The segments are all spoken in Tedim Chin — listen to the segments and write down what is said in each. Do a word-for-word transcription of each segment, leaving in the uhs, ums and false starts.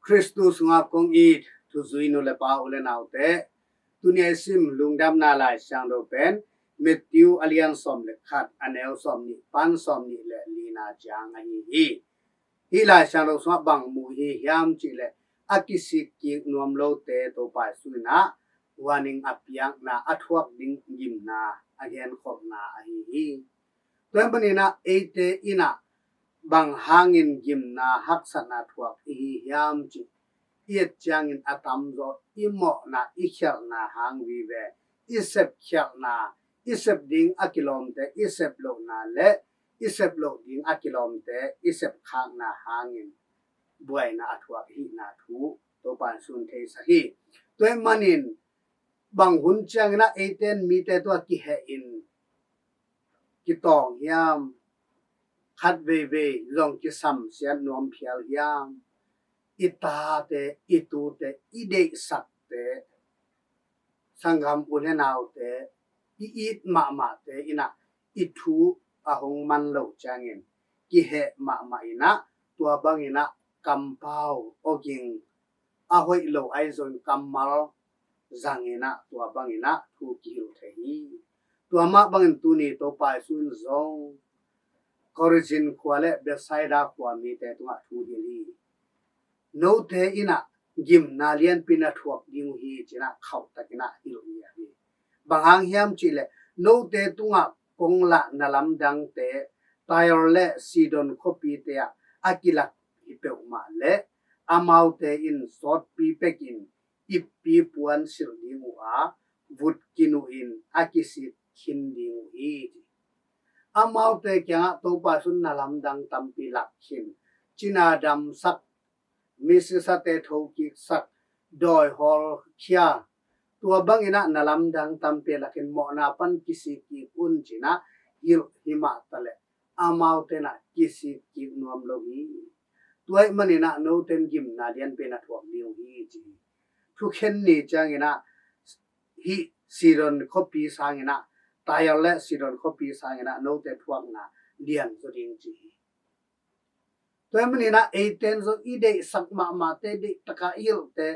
Khristu sungah kong it thuzui nu le pa, u le naute, tuni a i sim Lungdamna Laisiangtho pen Matthew a lian sawm le khat, a neu sawm nih pan sawm nih le lina ciang ahi hi. Hih Laisiangtho sungah bang mu hi hiam cih leh, a kisik kik nuam lote Topa Jesu in ah warning a piakna, a thuak ding gimna a genkholhna ahi hi. Tua ahih manin ah eite in ah bang hangin gimna haksatna thuak i hi hiam cih i et ciangin, a tamzaw i mawhna, i khialhna hang vive, i sep khialhna, i sep ding a kilawmte i sep lohna le i sep loh ding a kilawmte i sep khakna hangin buaina a thuak i hihna thu Topa in sun theisak hi. Tua ahih manin bang hun ciangin ah eite in mite tungah kiheh in kitawng hiam, khat veivei zong kisamsiat nuam phial hiam, i tate, i tute, i deihsakte, sanggam u le naute, i it mahmahte in ah i thu a hong man loh ciangin kiheh mahmah in ah, tua bangin ah kampau, awging, a hoih lo ahi zongin kammal zangin ah, tua bangin ah thu kihilh thei hi. Tua mah bangin tuni Topa Jesu in zong Chorazin khua le Bethsaida khua mite tungah thu hilh hi. Note in ah gimna lianpi na thuak ding uh hi, ci-in ah khauhtakin ah hilh hi. Bang hang hiam cih leh, note tungah kong lah na lamdangte Tyre le Sidon khuapite ah a kilak hi peuhmah leh, amaute in sawtpi pekin ippi puan silh ding uh a, vut kinuh in a kisik khin ding uh hi, ci. Amaute kiangah Topa Jesu in na lamdang tampi lak khin, cina damsak, misisate thokiksak, dawi hawlkhia, tua bangin ah na lamdang tampi lak khin, mawhna pan kisik kik un, ci-in ah hilh hi mah taleh, amaute in ah kisik kik nuam lo hi. Tua ahih manin ah note in gimna lianpi na thuak ding uh hi, ci hi. Thukhen ni ciangin ah hih Sidon khuapi sangin ah, Tyre le Sidon khuapi sangin ah note thuakna lian zaw ding, ci hi. Tua ahih manin ah eite in zong i deihsak mahmahte, deih taka i hilhte,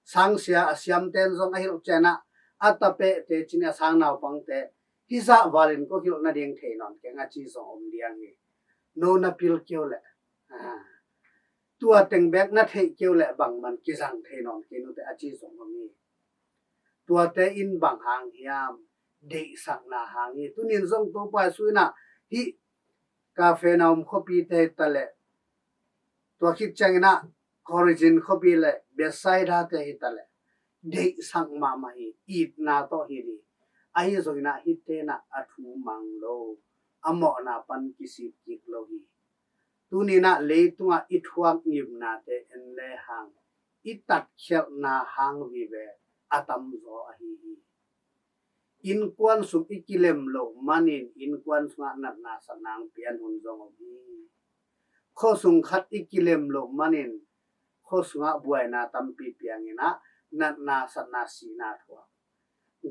sangsia a siamte in zong a hilh ciangin ah, a tapehte, ci-in a sang naupangte, hih zah valin kong hilh nading thei nawn keng, a ci zong om liang hi. No na pil kei uh leh, ah, tua teng bek na theih kei uh leh bangmah kizang thei nawn kei uh teh, a ci zong om hi. Tuate in bang hang hiam? Deihsakna hang hi. Tuni in zong Topa Jesu in ah hih Capernaum khuapite hi taleh, tua khit ciangin ah Chorazin khuapi le Bethsaidate hi taleh, deihsak mahmah hi, itna tawh hi ding. Ahi zongin ah hihte in ah a thu mang lo, a mawhna pan kisik kik lo hi. Tuni in ah leitungah i thuak ngimnate en lehang, i tatkhialhna hang vive a tamzaw ahi hi. Innkuan sung i kilem loh manin innkuan sungah natna satna hong pian hun zong om hi. Khuasung khat i kilem loh manin khuasungah buaina tampi piangin ah natna satna sihna thuak.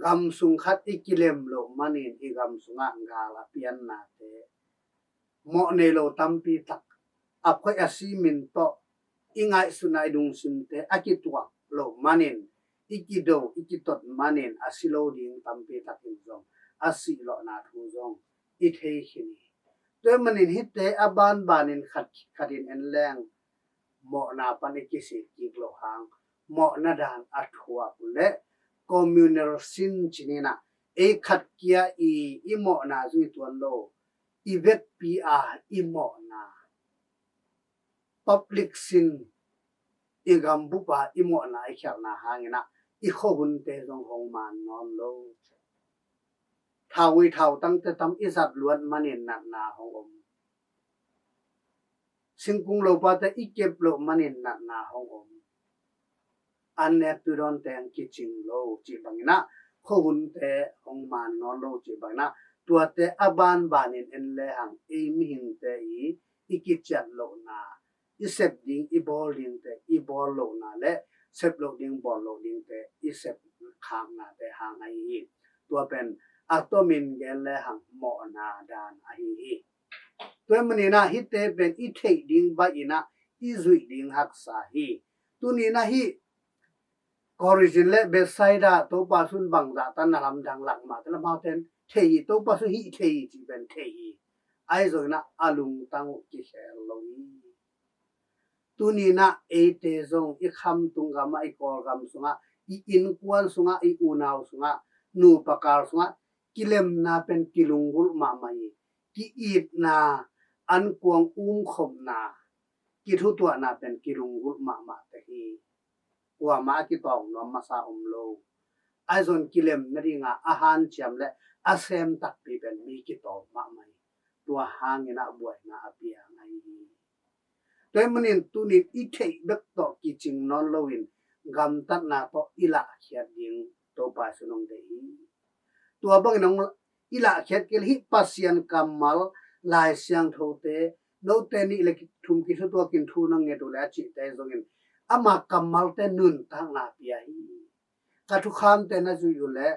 Gam sung khat i kilem loh manin i gam sungah gal a piannate, mawh nei lo tampi tak, a phoih a si min tawh i ngaihsutna, i lungsimte a kituak loh manin, i kido, i kitot manin a si lo ding tampi takin zong a sih lawhna thu zong i thei khin hi. Tua ahih manin hihte a banbanin khat khat in en leng, mawhna pan i kisik kik loh hang, mawhna dan a thuak le communal sin ci-in ah, ei khat kia i, i mawhna zui tuan lo, i vekpi a i mawhna, public sin, i gambup a i mawhna i khialhna hangin ah i khuahunte zong hong man nawn lo. Thauvui thautangte tam i zat luat manin natna hong om. Singkung lopate i kep loh manin natna hong om. An nek tu dawn teng kicing lo cih bangin ah, khuahunte hong man nawn lo cih bangin ah, tuate a banbanin en lehang, ei mihingte i, i kiciat lohna, i sep ding i bawl dingte i bawl lohna le sep loh ding bawl loh dingte i sep khaknate hang ahi hi. Tua pen a tomin gen lehang mawhna dan ahi hi. Tua ahih manin ah hihte pen i theih ding baih in ah i zuih ding haksa hi. Tuni-in ah hih Korazin le Bethsaida Topa Jesu in bangzah tan na lamdang lak mah te lamau ten thei hi, Topa Jesu hih thei hi cih pen thei hi. Ahi zongin ah a lungtang uh kikhel lo hi. Tuni-in ah eite zong i khamtung gamah, i Kawlgam sungah, i innkuan sungah, i unau sungah, nupa kal sungah kilemna pen kilunggulh mahmah hi. Ki-itna, ankuang umkhopna, kithutuahna pen kilunggulh mahmah te hi. Kuamah a kitawng nuam masa om lo. Ahi zongin kilem nadinga a hanciam le a sem takpi pen mi kitawm mahmah hi. Tua hangin ah buaina a piang ahi hi. Tua ahih manin tuni-in i theih bek tawh kicing nawn loin gamtatna tawh i lahkhiat ding Topa Jesu in hong deih hi. Tua bangin hong i lahkhiat kei le hih Pasian kammal, Lai Siangthote, note nih le thum kithutuakin thu na nget uh le a cihte zongin ama kammalte nuntakna pia hi. Ka thukhamte na zuih uh le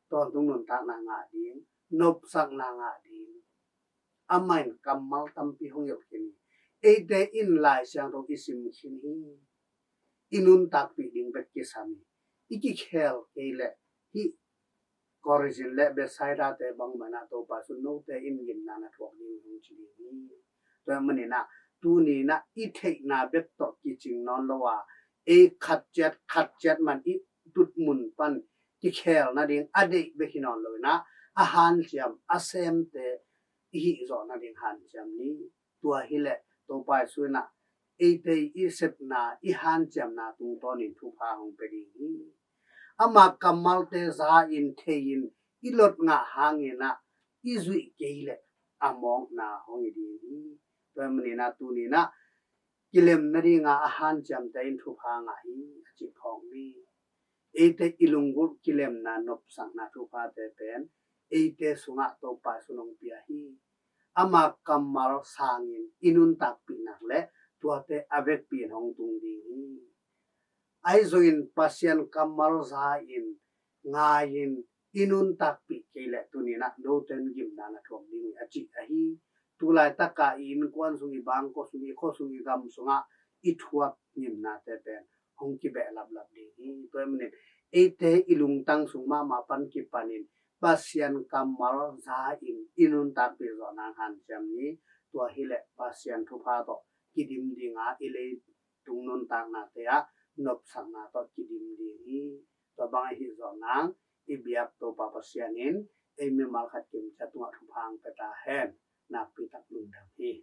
tawntung nuntakna ngah ding, nopsakna ngah ding. Amah in kammal tampi hong hilh khin hi. Eite in Lai Siangtho i sim khin hi. I nuntakpih ding bek kisam hi. I kikhel kei leh hih Korazin le Bethsaida te bangmah in ah Topa Jesu in note in gimna na thuak ding hi hong ci ding hi. Tua ahih manin ah tuni-in ah i theihna bek tawh kicing nawn lo a, ei khat ciat khat ciat man i tutmun pan kikhel nading a deih bek hi nawn loin ah a hanciam a semte i hih zawh nading hanciam ni. Tua hi leh Topa Jesu in ah eite i sepna, i hanciamna tungtawnin thupha hong pia ding hi. Ama kammalte za-in, thei-in, i lot ngah hangin ah i zuih kei leh a mawkna hong hi ding hi. Tua ahih manin ah tuni-in ah kilem nadinga a hanciamte in thupha ngah hi, a cih phawk ni. Eite i lunggulh kilemna, nopsakna thuphate pen eite sungah Topa Jesu in hong pia hi. Ama kammal sangin i nuntakpih nak leh tuate a vekpi in hong tung ding hi. Ahi zongin Pasian kammal za-in, ngai-in, i nuntakpih kei leh tuni-in ah note in gimna na thuak ding hi, a cih ahi. Tulaitaka i innkuan sung, i bangkua sung, i khua sung, i gam sungah i thuak gimnate pen hong kibehlaplap ding hi. Tua ahih manin eite i lungtang sung mahmah pan kipanin Pasian kammal za-in i nuntakpih zawh nang hanciam ni. Tua hi leh Pasian thupha tawh kidim dinga i leitung nuntaknate ah nopsakna tawh kidim ding hi. Tua bang ahi zawh nang i biak Topa Pasian in ei mimal khat kim ciat tungah thupha hong pia ta hen. Nakpi tak lungdam hi.